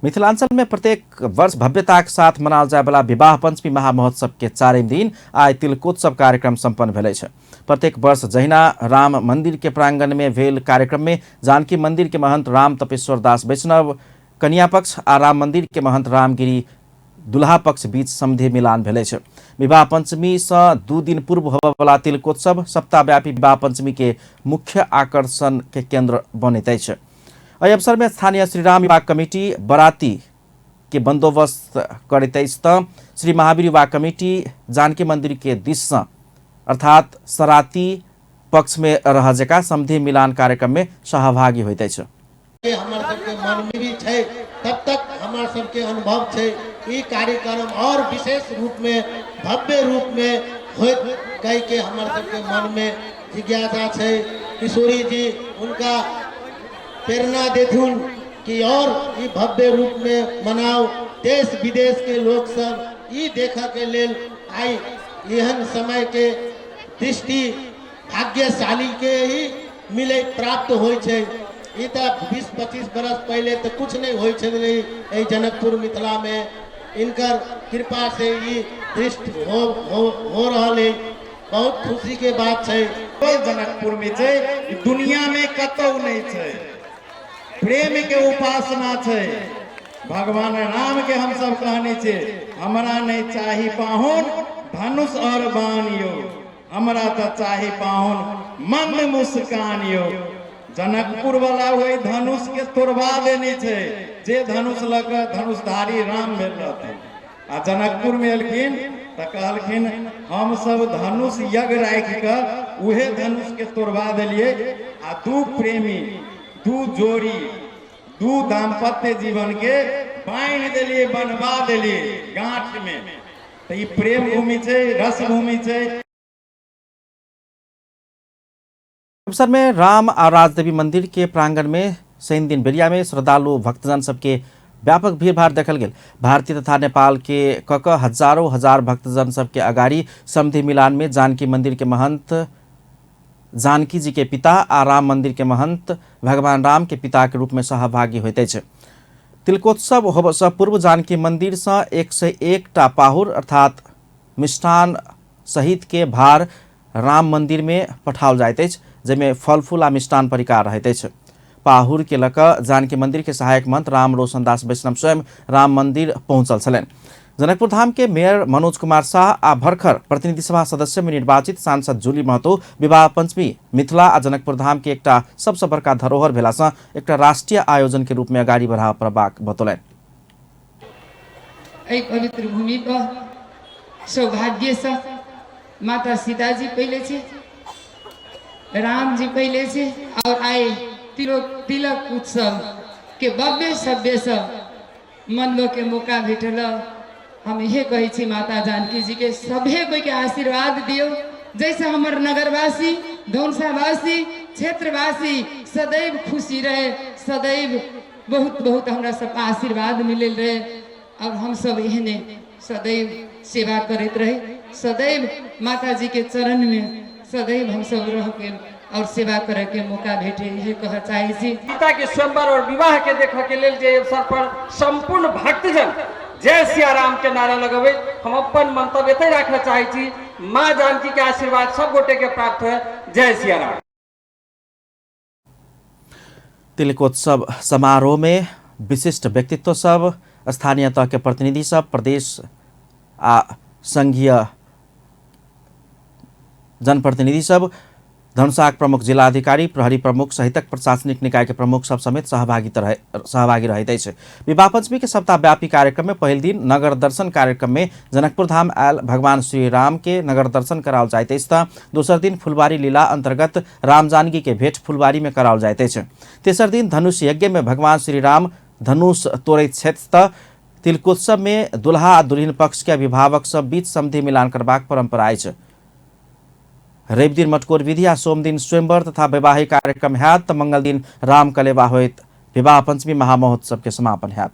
मिथिलांचल में प्रत्येक वर्ष भव्यताक साथ मनाओल जायवला विवाह पंचमी महामहोत्सव के चारिम दिन आइ तिलकोत्सव कार्यक्रम सम्पन्न भेल अछि। प्रत्येक वर्ष जहिना राम मंदिर के प्रांगण में भेल कार्यक्रम में जानकी मंदिर के महंत राम तपेश्वर दास वैष्णव कन्या पक्ष आ राम मंदिर के महंत रामगिरी दुल्हा पक्ष बीच समधि मिलान भेल अछि। विवाह पंचमी सँ 2 दिन पूर्व होबयवला तिलकोत्सव सप्ताहव्यापी विवाह पंचमी के मुख्य आकर्षण के केंद्र बनैत अछि। एहि अवसर में स्थानीय श्रीराम युवा कमिटी बराती के बंदोबस्त करैत अछि तऽ श्री महावीर युवा कमिटी जानकी मंदिर के दिस सँ अर्थात सराती पक्ष में रह जका समधि मिलान कार्यक्रम में सहभागी होइत अछि। हमर सबके मन में भी छै, तब तक हमर सबके अनुभव छै ई कार्यक्रम और विशेष रूप में भव्य रूप में होइत कह के हमर सबके मन में जिज्ञासा छै। किशोरी जी उनका प्रेरणा देथुन कि और ई भव्य रूप में मनाओ। देश विदेश के लोग सब ई देख के लेल आई एहन समय के दृष्टि भाग्यशाली के ही मिले प्राप्त होइ छै। ई तऽ 20-25 बरस पहले तऽ कुछ नहीं होइ छलै एहि जनकपुर मिथिला में। इनकर कृपा से ई दृष्टि हो रहल है, बहुत खुशी के बात छै। जनकपुर में छै, दुनिया में कतौ नहीं छै। प्रेम के उपासना छै। भगवान राम के हम सब कहने छे, हमरा नहीं चाही पाहुन धनुष और बाण यो, हमरा तो चाही पाहुन मंद मुस्कान यो। जनकपुर वाला वही धनुष के तोड़वा देने छे, जे धनुष लऽ कऽ धनुषधारी राम भेल रहथिन। आ जनकपुर में एलखिन तऽ कहलखिन हम सब धनुष यज्ञ राखि कऽ उहे धनुष के तोड़वा देलियै आ दू प्रेमी दू जोड़ी दू दाम्पत्य जीवन के बान्हि देलियै, बन्हवा देलियै गांठ में। तऽ ई प्रेम भूमि छै, रस भूमि छै। अवसर में राम आ राजदेवी मंदिर के प्रांगण में शनि दिन बेरिया में श्रद्धालु भक्तजन सबके व्यापक भीड़भाड़ देखल गेल। भारतीय तथा नेपाल के क हजारों हजार भक्तजन सबके अगाड़ी समधि मिलान में जानकी मंदिर के महंत जानकी जी के पिता आ राम मंदिर के महंत भगवान राम के पिता के रूप में सहभागी होइत अछि। तिलकोत्सव होबसँ पूर्व जानकी मंदिर सँ 101टा पाहुर अर्थात मिष्ठान सहित के भार राम मंदिर में पठाओल जाइत अछि, जाहिमे फल फूल आ मिष्ठान परिकार रहैत अछि। पाहुर के लऽ कऽ जानकी मंदिर के सहायक महंत राम रोशन दास वैष्णव स्वयं राम मंदिर पहुंचल छलनि। जनकपुर धाम के मेयर मनोज कुमार शाह आ भरखर प्रतिनिधि सभा सदस्य में निर्वाचित सांसद जूली महतो विवाह पंचमी मिथिला आ जनकपुर धाम के एकटा सबसँ बड़का धरोहर भेलासँ एकटा राष्ट्रीय आयोजन के रूप में अगाडि बढ़ाबऽ पड़बाक बतौलनि। एहि पवित्र भूमि पर सौभाग्यसँ माता सीताजी पहिले छै, राम जी पहिले छै, और आइ तिलक उत्सव के भव्य सभ्य सँ मनबऽ के मौका भेटल। हम इहे कहै छी माता जानकी जी के सभे कोई के आशीर्वाद दियौ, जैसे हमर नगरवासी धौनसावासी क्षेत्रवासी सदैव खुशी रहे, सदैव बहुत बहुत हमरा सब आशीर्वाद मिलल रहे और हम सब एहने सदैव सेवा करैत रही, सदैव माता जी के चरण में सदैव हम सब रह के और सेवा करे के मौका भेटे, इहे कह चाहे छी। सीता के स्वयंवर और विवाह के देखऽ के लेल जे अवसर पर संपूर्ण भक्तजन जय सिया राम के नारा लगबै, हम अपन मंतव्य एतै राखऽ चाहै छी। माँ जानकी के आशीर्वाद सब गोटे के प्राप्त होए। जय सिया राम। तिलकोत्सव समारोह में विशिष्ट व्यक्तित्व सब, स्थानीय तह के प्रतिनिधि सब, प्रदेश आ संघीय जनप्रतिनिधि सब, धनुषाक प्रमुख जिलाधिकारी, प्रहरी प्रमुख सहितक प्रशासनिक निकाय के प्रमुख सब समेत सहभागी रहैत अछि। विवाह पंचमी के सप्ताहव्यापी कार्यक्रम में पहिल दिन नगर दर्शन कार्यक्रम में जनकपुर धाम आयल भगवान श्री राम के नगर दर्शन कराओल जाइत अछि तऽ दोसर दिन फुलवारी लीला अंतर्गत राम जानकी के भेंट फुलवारी में कराओल जाइत अछि। तेसर दिन धनुष यज्ञ में भगवान श्री राम धनुष तोड़ैत छथि तऽ तिलकोत्सव में दुल्हा आ दुल्हिन पक्ष के अभिभावक सब बीच समधि मिलान करबाक परंपरा अछि। रवि दिन मटकोर विधि आ सोम दिन स्वयंवर तथा वैवाहिक कार्यक्रम हैत तऽ मंगल दिन राम कलेवा होइत विवाह पंचमी महामहोत्सव के समापन हैत।